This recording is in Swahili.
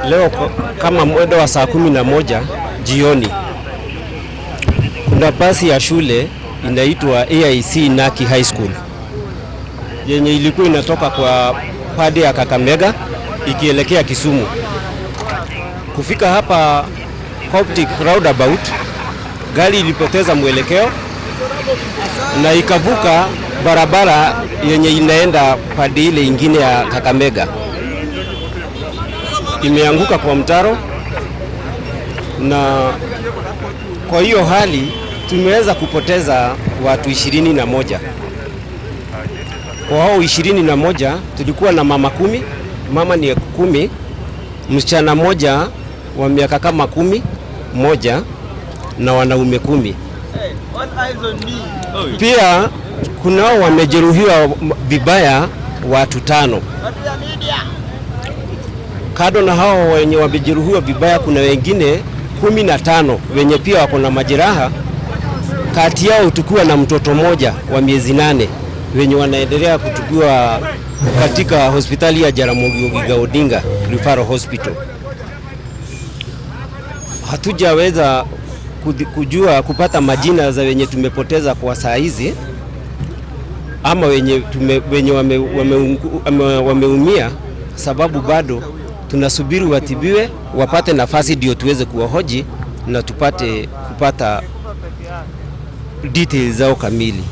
Leo kama mwendo wa saa 11 jioni, kuna basi ya shule inaitwa AIC Naki High School yenye ilikuwa inatoka kwa pande ya Kakamega ikielekea Kisumu. Kufika hapa Coptic Roundabout, gari ilipoteza mwelekeo na ikavuka barabara yenye inaenda pande ile ingine ya Kakamega, imeanguka kwa mtaro, na kwa hiyo hali tumeweza kupoteza watu 21. Kwa hao 21 tulikuwa na mama 10, mama ni 10, msichana moja wa miaka kama 11 na wanaume 10. Pia kunao wamejeruhiwa vibaya watu 5. Kando na hao wenye wamejeruhiwa vibaya, kuna wengine 15 wenye pia wako na majeraha. Kati yao tukiwa na mtoto mmoja wa miezi 8 wenye wanaendelea kutibiwa katika hospitali ya Jaramogi Oginga Odinga Referral Hospital. Hatujaweza kujua kupata majina za wenye tumepoteza kwa saa hizi ama wenye wameumia, sababu bado tunasubiri watibiwe wapate nafasi ndio tuweze kuwahoji na tupate kupata details zao kamili.